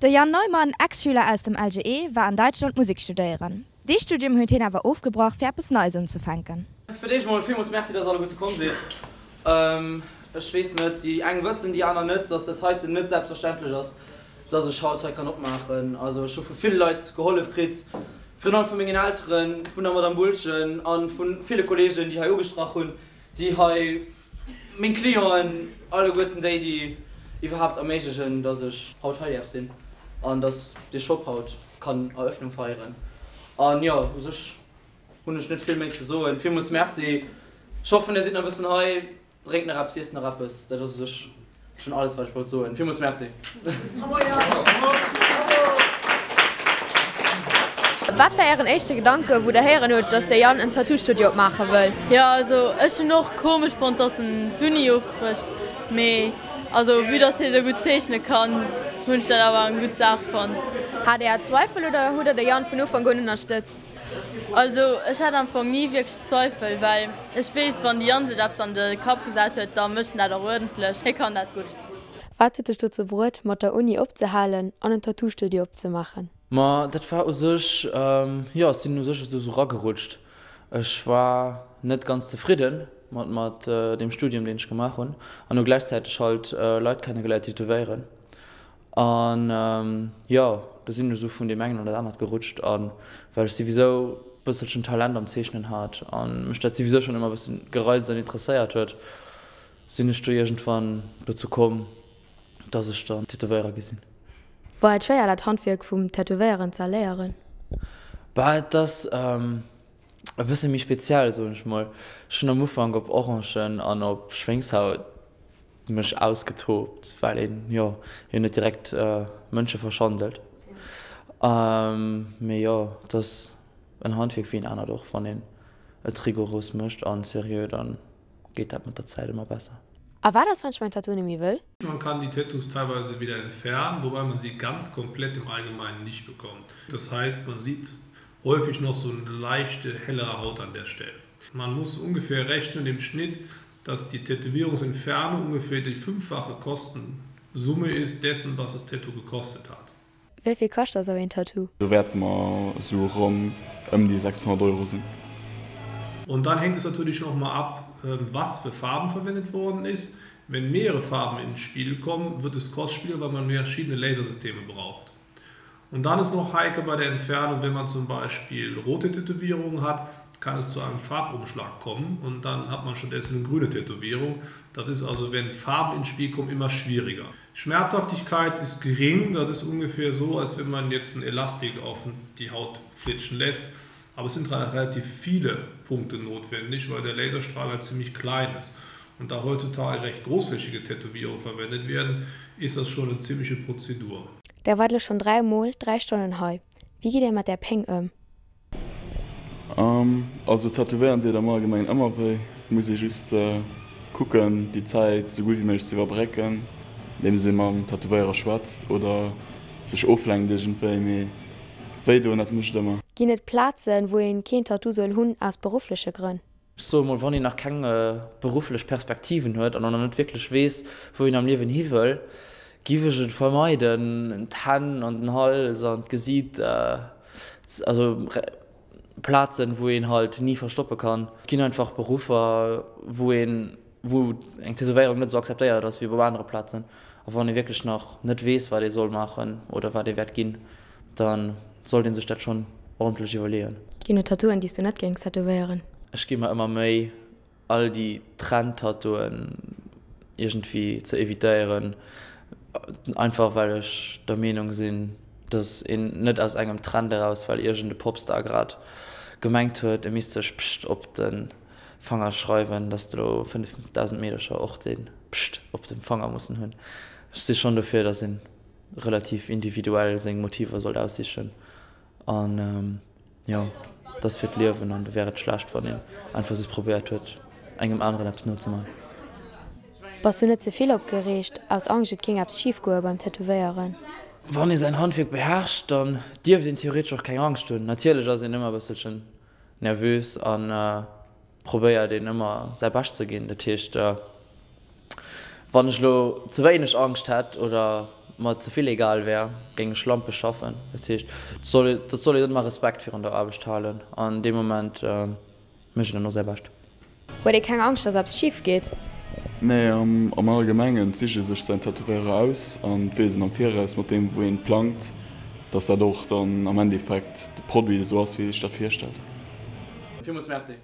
De Jan Neumann, Ex-Schüler aus dem LGE, war an Däitschland Musek studéieren. Dee Studium huet hien awer ofgebrach fir eppes Neies unzefänken. Fir d'éischt mol villmools Merci, dass alleguerte komm sidd. Ech weess net, déi eng wëssen, déi aner net, dass dat heiten net selbstverständlech ass, dass ech haut hei kann opmaachen. Also ech hu vu ville Leit gehollef kritt, virun allem vu mengen Elteren, vun der Madame Bulchen a vu ville Kollegen, déi hei ugestrach hunn, déi hei meng Clienten, alleguerten déi, déi iwwerhaapt erméiglechen, dass ech haut hei däerf sinn an dass dee Shop haut kann Eröffnung feieren. An jo, u sech hunn ech net vill méi ze soen. Villmools Merci. Ech hoffen, Dir sidd nach e bëssen hei. Drénkt nach eppes, iesst nach eppes. Dat ass u sech schonn alles, wat ech wollt soen. Villmools Merci. Wat war ären éischte Gedanke wou der héieren hutt, dass de Yann en Tattoo-Studio opmaache wëll? Jo also ech hunn och komesch fonnt dass en d'Uni ofbrécht, mee also vue dass hie sou gutt zeechne kann hunn ech dat awer eng gutt Saach fonnt. Hat Är Zweifel oder hutt der de Yann vun Ufank un ënnerstëtzt? Also ech hat am Fong ni wierklech Zweifel, well ech weess wann de Yann sech eppes an de Kapp gesat huet, da mécht en dat och uerdentlech, hie kann dat gutt. Wat huet dech dozou bruet, mat der Uni opzehalen an en Tattoo-Studio opzemaachen? Ma dat war u sech, jo, ech sinn u sech esou eragerutscht. Ech war net ganz zefridde mat mat deem Studium, deen ech gemaach hunn an hu gläichzäiteg halt Leit kennegeléiert, déi tätowéieren. An jo, do sinn ech esou vun deem engen an dat anert gerutscht. A well ech souwisou e bësselchen Talent am Zeechnen hat a mech dat souwisou schonn ëmmer e bësse gereizt an interesséiert huet, sinn ech do iergendwann dozou komm, dass ech dann Tätowéierer gi sinn. War et schwéier dat Handwierk vum Tätowéieren ze erléieren? Bah, et ass e bësse méi speziell, soen ech mol. Ech hunn am Ufank op Orangen an op Schwéngshaut mech ausgetoobt, well een jo jo net direkt Mënsche verschandelt. Mee jo, et ass en Handwierk wéi en anert och. Wann een et rigourous mécht an seriö, dann geet dat mat der Zäit ëmmer besser. A wat ass wann ech mäin Tattoo net méi wëll? Man kann die Tattoos teilweise wieder entfernen, wobei man sie ganz komplett im Allgemeinen nicht bekommt. Das heißt, man sieht häufig noch so eine leichte hellere Haut an der Stelle. Man muss ungefähr rechnen im Schnitt, dass die Tätowierungsentfernung ungefähr die fünffache Kostensumme ist dessen, was das Tattoo gekostet hat. Wéi vill kascht da sou een Tattoo? Do wäerte mer esou ronn ëm déi 600 Euro sinn. Und dann hängt es natürlich noch mal ab, was für Farben verwendet worden ist. Wenn mehrere Farben ins Spiel kommen, wird es kostspieliger, weil man verschiedene Lasersysteme braucht. Und dann ist noch heikel bei der Entfernung, wenn man zum Beispiel rote Tätowierungen hat, kann es zu einem Farbumschlag kommen und dann hat man stattdessen eine grüne Tätowierung. Das ist also, wenn Farben ins Spiel kommen, immer schwieriger. Schmerzhaftigkeit ist gering, das ist ungefähr so, als wenn man jetzt ein Elastik auf die Haut flitschen lässt. Aber es sind relativ viele Punkte notwendig, weil der Laserstrahl halt ziemlich klein ist. Und da heutzutage recht großflächige Tätowierungen verwendet werden, ist das schon eine ziemliche Prozedur. Der waart elo schonn 3 mol 3 Stonnen hei. Wéi gitt Dir mat där Péng ëm? Also Tätowéieren deet am Allgemengen ëmmer wéi. Et muss ee just kucken déi Zäit sou gutt wéi méiglech ze iwwerbrécken, andeems ee mam Tätowéierer schwätzt oder sech oflenkt iergendwéi. Mee wéi doen, dat mécht ëmmer. Ginn et Plazen, wou een keen Tattoo soll hunn aus beruffleche Grënn? Ech soe mol, wann een nach keng berufflech Perspektiven huet an och nach net wierklech weess, wou een am Liewen hi wëll, giff ech et vermeiden, d'Hänn an den Hals an d'Gesiit, also Plazen, wou een halt ni verstoppe kann. Et ginn einfach Beruffer, wou een, wou eng Tätowéierung net esou akzeptéiert ass wéi op anere Plazen. A wann ee wierklech nach net weess, wat ee soll maachen oder wat ee wäert ginn, da sollt ee sech dat schonn ordentlech iwwerleeën. Ginn et Tattooen, déi s du net géings tätowéieren? Ech gi mer ëmmer Méi, all déi Trend-Tattooen iergendwéi ze evitéieren, einfach well ech der Meenung sinn, dass een net aus engem Trend eraus, well iergend e Popstar grad gemengt huet, e misst sech Pscht op de Fanger schreiwen, dass elo 5.000 Meedercher och de Pscht op dem Fanger mussen hunn. Ech si schonn dofir, dass een relativ individuell seng Motiver sollt aussichen an jo, et ass fir d'Liewen an do wär et schlecht wann een einfach just probéiert huet engem aneren eppes nozemaachen. Bass du net ze vill opgereegt aus Angscht et géing eppes schif goe beim Tätowéieren? Wann ee säin Handwierk beherrscht, dann dierft een theoretesch och keng Angscht hunn. Natierlech ass een ëmmer e bësselchen nervös an probéiert een ëmmer säi Bescht ze ginn. Dat heescht, wann ech elo ze wéineg Angscht hätt oder. mer ze vill egal wär, géing ech lampeg schaffen. Dat heescht, et soll, et soll een ëmmer Respekt virun der Aarbecht halen an dee Moment mécht een dann och säi Bescht. Huet ee keng Angscht, dass eppes schif geet? Nee, am Allgemengen sicht ee sech säin Tätowéierer aus an weess en am Viraus mat deem wou een plangt, dass dat och dann am Endeffekt de Produit esou ass wéi ee sech dat virstellt. Villmools Merci.